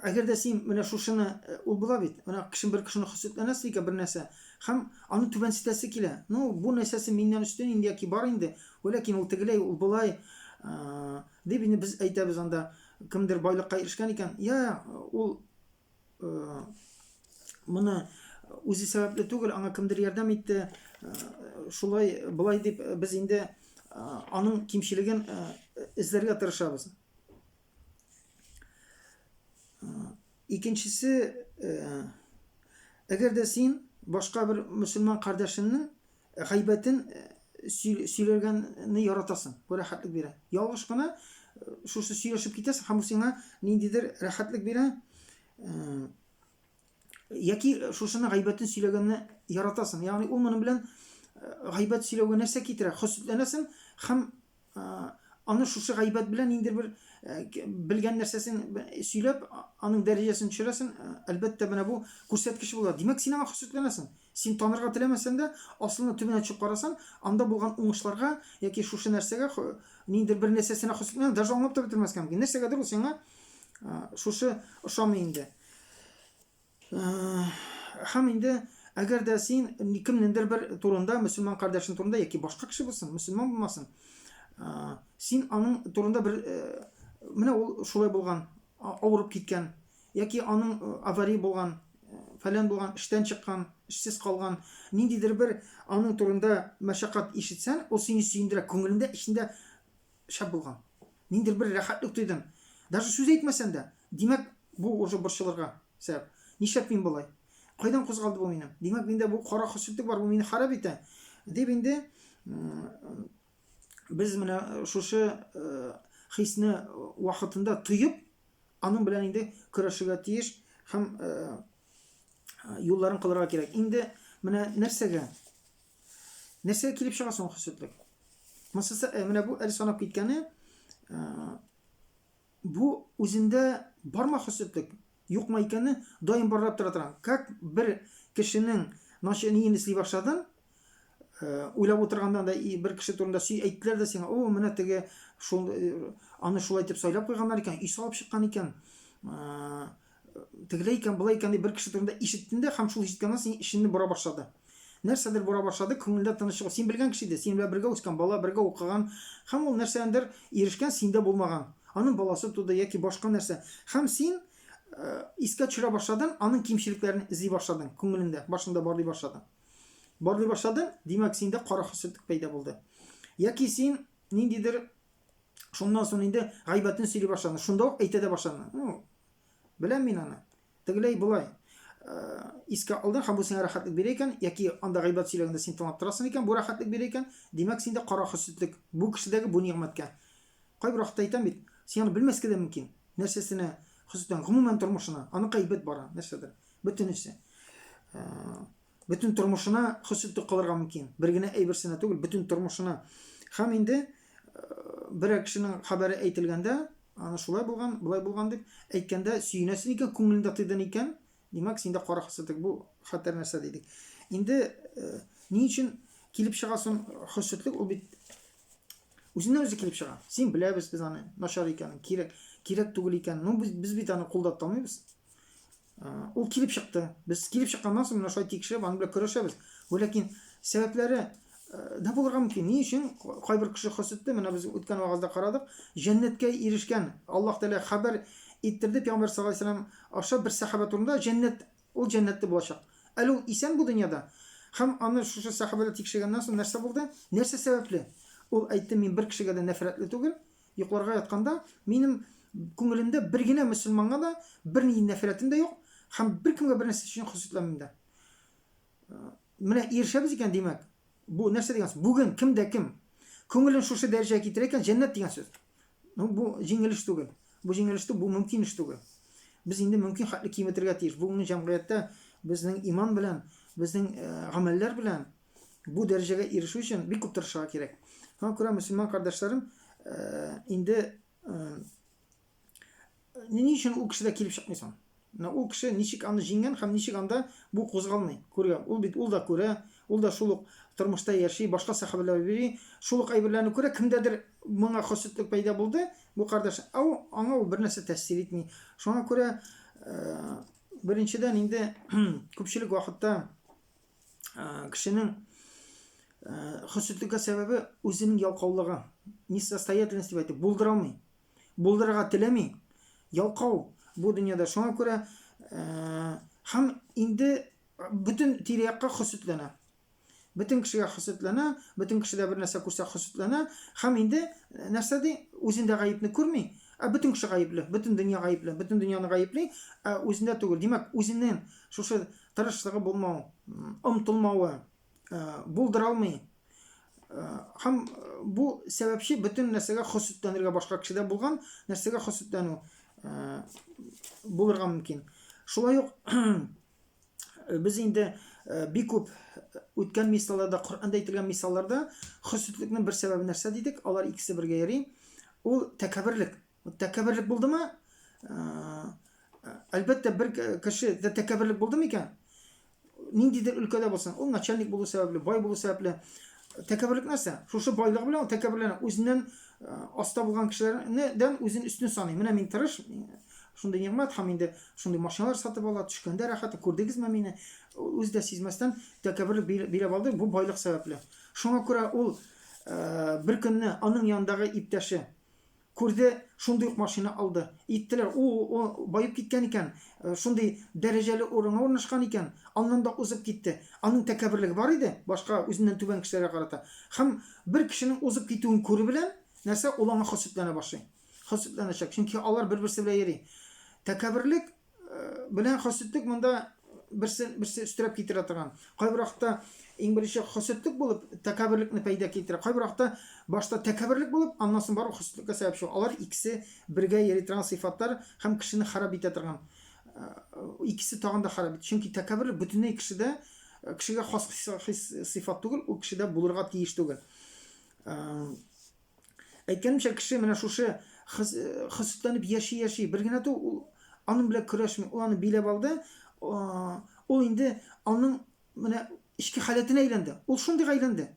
Әгәр дә син менә шушыны, ул була бит, менә кеше бер кешене хөсетләнәсе икән бер нәрсә, һәм аны түбәнсетәсе килә. Ну, бу нәрсәсе миннән өстен инде яки бар инде, вәләкин ул тегеләй, ул болай, дип инде без әйтәбез анда, кемдер байлыкка ирешкән икән, я, ул моны үзе сәбәпле түгел, аңа кемдер ярдәм итте, шулай, болай дип без инде аның кимчелеген эзләргә тырышабыз. Икенчесе, әгәр дә син башка бер мөселман кардәшеңнең гайбәтен сөйләгәнне яратасың, бу рәхәтлек бирә. Ялгыш кына шушы сөйләшеп китәсең һәм бу сиңа ниндидер рәхәтлек бирә. Яки шушыны гайбәтен сөйләгәнне яратасың. Ягъни ул моның белән гайбәт сөйләүгә нәрсә китерә? Хөсетләнәсең һәм аны шушы гайбәт белән ниндидер бер белгән нәрсәсен сөйләп, аның дәрәҗәсен төшерәсең, әлбәттә, менә бу күрсәткеч була. Димәк, син аңа хөсетләнәсең. Син танырга теләмәсәң дә, асылына төбенә төшеп карасаң, анда булган уңышларга яки шушы нәрсәгә ниндидер бер нәрсәсенә хөсетләнә, даже аңлап та бетермәскә мөмкин. Нәрсәгәдер ул сиңа шушы ошамый инде. Һәм инде әгәр дә син кемнеңдер бер турында, мөселман кардәшең турында яки башка кеше булсын, мөселман булмасын, син аның турында бер менә ул шулай булган, авырып киткән, яки аның авария булган, фәлән булган, эштән чыккан, эшсез калган, ниндидер бер аның турында мәшәкать ишетсәң, ул сине сөендерә, күңелеңдә, эчендә шәп булган. Ниндидер бер рәхәтлек тойдың. Даже сүз әйтмәсәң дә, димәк, бу уже борчылырга сәбәп. Нишләп мин болай? Кайдан кузгалды бу минем? Димәк, миндә бу кара хөсетлек бар, бу мине харап итә. Дип инде без менә шушы хисне вакытында тоеп, аның белән инде көрәшергә тиеш һәм юлларын кылырга кирәк. Инде менә нәрсәгә? Нәрсәгә килеп чыга соң хөсетлек? Монысы менә бу әле санап киткәне бу үзендә бармы хөсетлек, юкмы икәне даим барлап тора торган. Как бер кешенең начар ниен эзли башладың, уйлап утырганнан да бер кеше турында сөй әйттеләр дә сиңа, о, менә теге шул аны шулай итеп сайлап куйганнар икән, өй салып чыккан икән, тегеләй икән, болай икән дип бер кеше турында ишеттең дә һәм шул ишеткәннән син эчеңне бора башлады. Нәрсәдер бора башлады, күңелдә тынычлык. Син белгән кеше иде, синең белән бергә үскән бала, бергә укыган һәм ул нәрсәдәндер ирешкән, синдә булмаган. Аның баласы туды яки башка нәрсә. Һәм син искә төшерә башладың, аның кимчелекләрен эзли башладың, күңелеңдә, башыңда барлый башладың. Барлый башладың, димәк, синдә кара хөсетлек пәйда булды. Яки син ниндидер шуннан соң инде гайбәтен сөйли башладың, шунда ук әйтә дә башладың. Ну, беләм мин аны. Тегеләй болай. Искә алдың һәм бу сиңа рәхәтлек бирә икән, яки анда гайбәт сөйләгәндә син тыңлап торасың икән, бу рәхәтлек бирә икән, димәк, синдә кара хөсетлек, бу кешедәге бу нигъмәткә. Кайбер вакытта әйтәм бит, син аны белмәскә дә мөмкин, нәрсәсенә хөсетлән, гомумән тормышына, аныкы әйбәт бара, нәрсәдер, бөтенесе. Бөтен тормышына хөсетлек кылырга мөмкин. Бер генә әйберсенә түгел, бөтен тормышына. Һәм инде берәр кешенең хәбәре әйтелгәндә, аны шулай булган, болай булган дип әйткәндә сөенәсең икән, күңелеңдә тыйдың икән, димәк, синдә кара хөсетлек, бу хәтәр нәрсә дидек. Инде ни өчен килеп чыга соң хөсетлек? Ул бит үзеннән үзе килеп чыга. Син беләбез без аны начар икәнен, кирәк, кирәк түгел икәнен. Ну, без, без бит аны кулда тоталмыйбыз. Ул килеп чыкты. Без килеп чыкканнан соң менә шулай тикшереп, аның белән көрәшәбез. Ләкин сәбәпләре дә булырга мөмкин. Ни өчен кайбер кеше хөсетле? Менә без үткән вагазда карадык. Җәннәткә ирешкән Аллаһ Тәгалә хәбәр иттерде Пәйгамбәр саллаллаһу алейһи вәсәлләм аша бер сәхабә турында җәннәт ул җәннәттә булачак. Әле ул исән бу дөньяда. Һәм аны шушы сәхабәләр тикшергәннән соң нәрсә булды? Нәрсә сәбәпле? Ул әйтте, мин бер кешегә дә нәфрәтле түгел. Йокларга ятканда минем күңелемдә бер генә мөселманга да бернинди нәфрәтем дә юк һәм беркемгә бер нәрсә өчен хөсетләнмим дә. Менә ирешәбез икән, димәк, бу нәрсә дигән сүз? Бүген кем дә кем күңелен шушы дәрәҗәгә китерә икән, җәннәт дигән сүз. Ну, бу җиңел эш түгел. Бу җиңел эш түгел, бу мөмкин эш түгел. Без инде мөмкин хәтле киметергә тиеш. Бүгенге җәмгыятьтә безнең иман белән, безнең гамәлләр белән. Бу дәрәҗәгә ирешү өчен бик күп тырышырга кирәк. Шуңа күрә мөселман кардәшләрем, инде ни өчен ул кешедә килеп чыкмый соң? Менә ул кеше ничек аны җиңгән һәм ничек анда бу кузгалмый? Күргән. Ул бит ул да күрә, ул да шул ук тормышта яши, башка сәхабәләр йөри, шул ук әйберләрне күрә, кемдәдер моңа хөсетлек пәйда булды, бу кардәш, ә ул, аңа ул бер нәрсә тәэсир итми. Шуңа күрә, беренчедән инде күпчелек вакытта кешенең хөсетлеккә сәбәбе үзенең ялкаулыгы, несостоятельность дип әйтеп, булдыра алмый. Булдырырга теләми, ялкау бу дөньяда. Шуңа күрә һәм инде бөтен тирә-якка хөсетләнә. Бөтен кешегә хөсетләнә, бөтен кешедә бер нәрсә күрсә хөсетләнә һәм инде нәрсә ди, үзендә гаепне күрми, ә бөтен кеше гаепле, бөтен дөнья гаепле, бөтен дөньяны гаепли, ә үзендә түгел. Димәк, үзеннән шушы тырышлыгы булмау, омтылмавы, булдыра алмый. Һәм бу сәбәпче бөтен нәрсәгә хөсетләнергә башка кешедә булган нәрсәгә хөсетләнү булырга мөмкин. Шулай ук без инде бик күп үткән мисалларда, Коръәндә әйтелгән мисалларда хөсетлекнең бер сәбәбе нәрсә дидек? Алар икесе бергә йөри. Ул тәкәбберлек. Тәкәбберлек булдымы? Әлбәттә, бер кеше дә тәкәбберлек булды микән? Ниндидер өлкәдә булсын, ул начальник булу сәбәпле, бай булу сәбәпле. Тәкәбберлек нәрсә? Шушы байлыгы белән ул тәкәбберләнә, үзеннән аста булган кешеләрдән үзен өстен саный. Менә мин тырыш, шундый нигъмәт һәм инде шундый машиналар сатып ала, төшкәндә рәхәт, күрдегезме мине? Үзе дә сизмәстән тәкәбберлек биләп алды, бу байлык сәбәпле. Шуңа күрә ул бер көнне аның янындагы иптәше Күрде, шундый ук машина алды. Иттеләр, у-у, баеп киткән икән, шундый дәрәҗәле урынга урнашкан икән, аннан да узып китте. Аның тәкәбберлеге бар иде, башка үзеннән түбән кешеләргә карата. Һәм бер кешенең узып китүен күрү белән, нәрсә, ул аңа хөсетләнә башлый. Хөсетләнәчәк, чөнки алар бер-берсе белән йөри. Тәкәбберлек белән хөсетлек монда берсе берсе өстерәп китерә торган. Кайбер вакытта иң беренче хөсетлек булып тәкәбберлекне пәйда китерә. Кайбер вакытта башта тәкәбберлек булып, аннан соң барып хөсетлеккә сәбәпче. Алар икесе бергә йөри торган сыйфатлар һәм кешене харап итә торган. Икесе тагын да харап итә. Чөнки тәкәбберлек бөтенләй кешедә кешегә хас сыйфат түгел, ул кешедә булырга тиеш түгел. Әйткәнемчә, кеше менә шушы хөсетләнеп яши-яши, бер генә түгел, ул аның белән көрәшми, ул аны биләп алды, ул инде аның менә эчке халәтенә әйләнде. Ул шундыйга әйләнде.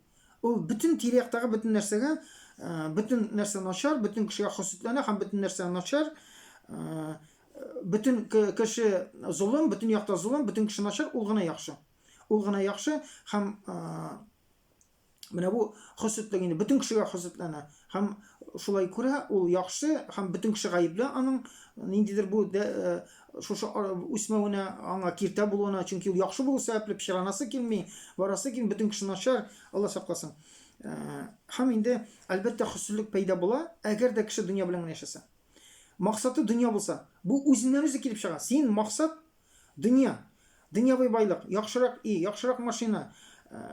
Ул бөтен тирә-яктагы бөтен нәрсәгә, бөтен нәрсә начар, бөтен кешегә хөсетләнә һәм бөтен нәрсә начар, бөтен кеше золым, бөтен якта золым, бөтен кеше начар, ул гына яхшы. Ул гына яхшы һәм Менә бу хөсетлек инде бөтен кешегә хөсетләнә. Һәм шулай күрә, ул яхшы һәм бөтен кеше гаепле аның ниндидер бу шушы үсмәвенә, аңа киртә булуына, чөнки ул яхшы булу сәбәпле пычранасы килми, барасы килми, бөтен кеше начар, Алла сакласын. Һәм инде, әлбәттә, хөсетлек пәйда була, әгәр дә кеше дөнья белән генә яшәсә. Максаты дөнья булса, бу үзеннән-үзе килеп чыга. Син максат Дөнья. Дөньяви байлык, яхшырак өй, яхшырак машина,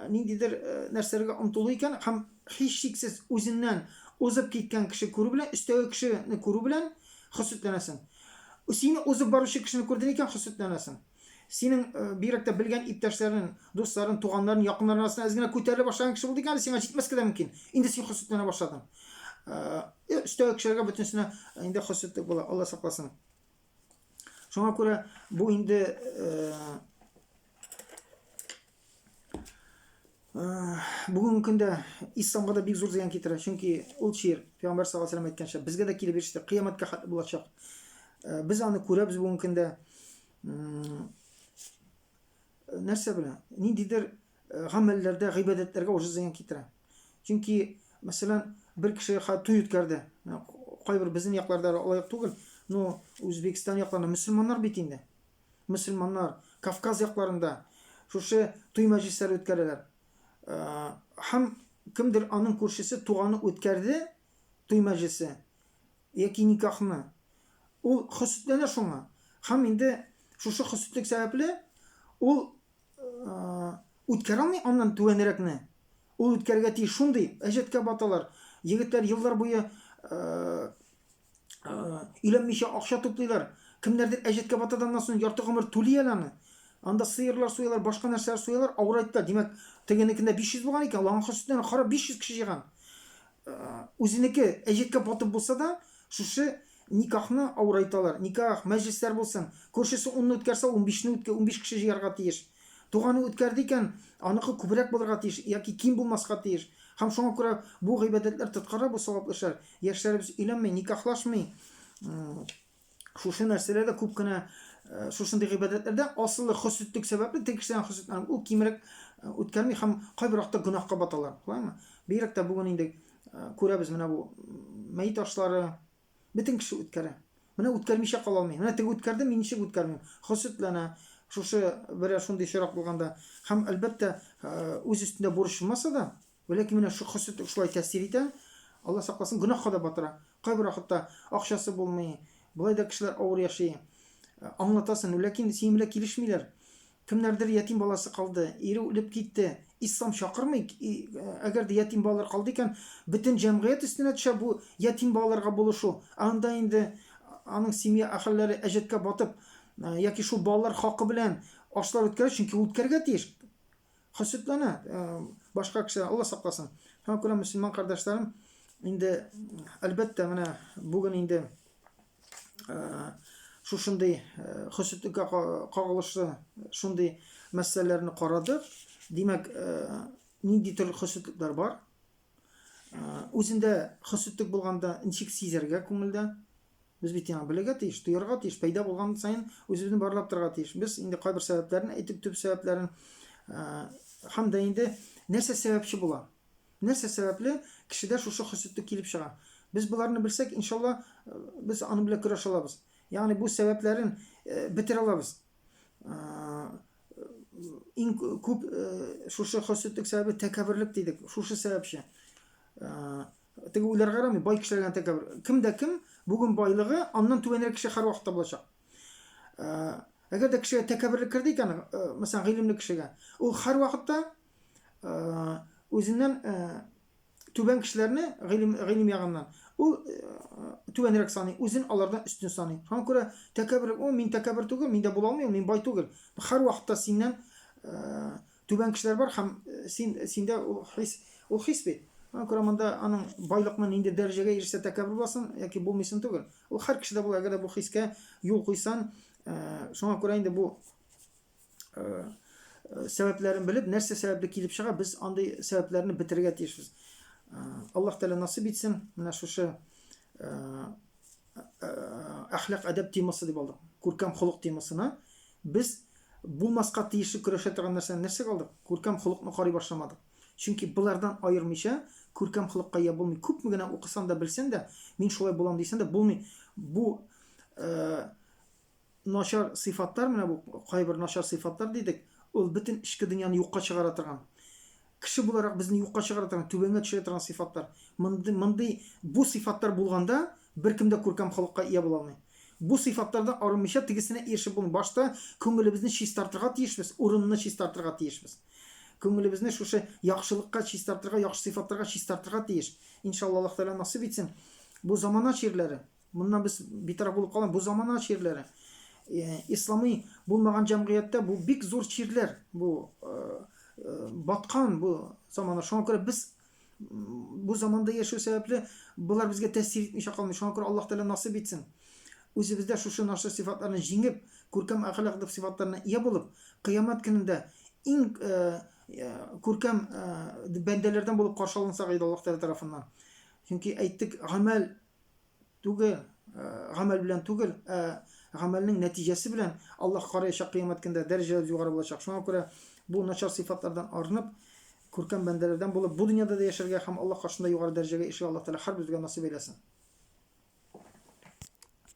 ниндидер нәрсәләргә омтылу икән һәм һичшиксез үзеннән узып киткән кеше күрү белән, өстәге кешене күрү белән хөсетләнәсең. Сине узып баручы кешене күрдең икән, хөсетләнәсең. Синең бигрәк тә белгән иптәшләрең, дусларың, туганнарың, якыннарың арасында әз генә күтәрелә башлаган кеше булды икән, әле сиңа җитмәскә дә мөмкин. Инде син хөсетләнә башладың. Өстәге кешеләргә бөтенесенә инде хөсетлек була, Алла сакласын. Шуңа күрә бу инде бүгенге көндә исламга да бик зур зыян китерә. Чөнки ул чир, Пәйгамбәр саллаллаһу алейһи әйткәнчә, безгә дә килеп иреште, кыямәткә хәтле булачак. Без аны күрәбез бүгенге көндә. Нәрсә белән? Ниндидер гамәлләрдә, гыйбадәтләргә уже зыян китерә. Чөнки, мәсәлән, бер кеше туй үткәрде. Кайбер безнең якларда алай ук түгел, но Үзбекстан якларында мөселманнар бит инде. Мөселманнар Кавказ якларында шушы туй мәҗлесләре үткәрәләр. Һәм кемдер аның күршесе, туганы үткәрде туй мәҗлесе яки никахны. Ул хөсетләнә шуңа. Һәм инде шушы хөсетлек сәбәпле ул үткәрә алмый аннан түбәнрәкне. Ул үткәрергә тиеш шундый әҗәткә баталар. Егетләр еллар буе өйләнмичә акча туплыйлар. Кемнәрдер әҗәткә бата да аннан соң ярты гомер түли әле аны. Анда сыерлар суялар, башка нәрсәләр суялар, авырайтты. Димәк, тегенекендә 500 булган икән, ул аңа хөсетләнә, кара 500 кеше җыйган. Үзенеке әҗәткә батып булса да, шушы никахны авырайталар. Никах, мәҗлесләр булсын. Күршесе унны үткәрсә, унбишне үткә, 15 кеше җыярга тиеш. Туганы үткәрде икән, аныкы күбрәк булырга тиеш яки ким булмаска тиеш. Һәм шуңа күрә бу гыйбадәтләр тоткара бу саваплы эшләр. Яшьләребез өйләнми, никахлашмый. Шушы нәрсәләр дә күп кенә э, шушындый гыйбадәтләрдә асылы хөсетлек сәбәпле теге кешедән хөсетләнеп ул кимрәк э, үткәрми һәм кайбер вакытта гөнаһка баталар. Шулаймы? Бигрәк тә бүген инде э, күрәбез менә бу мәет ашлары бөтен кеше үткәрә. Менә үткәрмичә кала алмый. Менә теге үткәрде, мин ничек үткәрмим? Хөсетләнә. Шушы берәр шундый очрак булганда һәм әлбәттә үз өстендә бурыч булмаса да, Вәләкин менә шу хөсетлек шулай тәэсир итә, Алла сакласын, гөнаһка да батыра. Кайбер вакытта акчасы булмый, болай да кешеләр авыр яши. Аңлатасың, ләкин синең белән килешмиләр. Кемнәрдер ятим баласы калды, ире үлеп китте. Ислам чакырмый, әгәр дә ятим балалар калды икән, бөтен җәмгыять өстенә төшә бу ятим балаларга булышу. Ә анда инде аның семья әһелләре әҗәткә батып, яки шул балалар хакы белән ашлар үткәрә, чөнки үткәргә тиеш. Хөсетләнә, башка кешеләр, Алла сакласын. Шуңа күрә мөселман кардәшләрем, инде әлбәттә менә бүген инде шушындый хөсетлеккә кагылышлы шундый мәсьәләләрне карадык. Димәк, нинди төрле хөсетлекләр бар? Үзендә хөсетлек булганда ничек сизәргә күңелдә? Без бит яңа белергә тиеш, тоярга тиеш, пәйда булган саен үзебезне барлап торырга тиеш. Без инде кайбер сәбәпләрен әйтеп, төп сәбәпләрен һәм дә инде нәрсә сәбәпче була? Нәрсә сәбәпле кешедә шушы хөсетлек килеп чыга? Без боларны белсәк, иншалла, без аның белән көрәшә алабыз. Ягъни бу сәбәпләрен бетерә алабыз. Иң күп шушы хөсетлек сәбәбе тәкәбберлек дидек. Шушы сәбәпче. Теге уйларга ярамый, бай кешеләр генә тәкәббер. Кем дә кем бүген байлыгы, аннан түбәнрәк кеше һәрвакытта булачак. Әгәр дә кешегә тәкәбберлек керде икән, мәсәлән, гыйлемле кешегә, ул һәрвакытта үзеннән түбән кешеләрне гыйлем, гыйлем ягыннан ул түбәнрәк саный, үзен алардан өстен саный. Шуңа күрә тәкәбберлек, о, мин тәкәббер түгел, миндә була алмый, мин бай түгел. Һәрвакытта синнән Түбән кешеләр бар һәм син синдә ул хис, ул хис бит. Шуңа күрә монда аның байлыкны нинди дәрәҗәгә ирешсә тәкәббер буласың яки булмыйсың түгел. Ул һәр кешедә була, әгәр дә бу хискә юл куйсан, шуңа күрә инде бу сәбәпләрен белеп, нәрсә сәбәпле килеп чыга, без андый сәбәпләрне бетерергә тиешбез. Аллаһ Тәгалә насыйп итсен, менә шушы әхлак әдәп темасы дип алдык. Күркәм холык темасына без булмаска тиешле көрәшә торган нәрсәне нәрсәгә алдык? Күркәм холыкны карый башламадык. Чөнки болардан аермыйча күркәм холыкка ия булмый. Күпме генә укысан да белсән дә, мин шулай булам дисән дә булмый. Бу э, начар сыйфатлар, менә бу кайбер начар сыйфатлар дидек, ул бөтен эчке дөньяны юкка чыгара торган. Кеше буларак безне юкка чыгара торган, түбәнгә төшерә торган сыйфатлар. Мондый, мондый бу сыйфатлар булганда беркем дә күркәм холыкка ия була алмый. Бу сыйфатлардан арынмыйча тегесенә ирешеп булмый. Башта күңелебезне чистартырга тиешбез, урынны чистартырга тиешбез. Күңелебезне шушы яхшылыкка чистартырга, яхшы сыйфатларга чистартырга тиеш. Иншалла Аллаһ Тәгалә насыйп итсен. Бу замана чирләре. Моннан без битараф булып калам. Бу замана чирләре. Э, исламый булмаган җәмгыятьтә бу бик зур чирләр. Бу э, э, баткан бу замана. Шуңа күрә без бу заманда яшәү сәбәпле болар безгә тәэсир итмичә калмый. Шуңа күрә Аллаһ Тәгалә насыйп итсен. Үзебездә шушы начар сыйфатларны җиңеп, күркәм әхлак дип сыйфатларына ия булып, кыямәт көнендә иң күркәм бәндәләрдән булып каршы алынсак иде Аллаһ Тәгалә тарафыннан. Чөнки әйттек, гамәл түгел, гамәл белән түгел, ә гамәлнең нәтиҗәсе белән Аллаһ караячак кыямәт көндә, дәрәҗәләр югары булачак. Шуңа күрә бу начар сыйфатлардан арынып, күркәм бәндәләрдән булып, бу дөньяда да яшәргә һәм Аллаһ каршында югары дәрәҗәгә ирешергә Аллаһ Тәгалә һәрберебезгә насыйп әйләсен.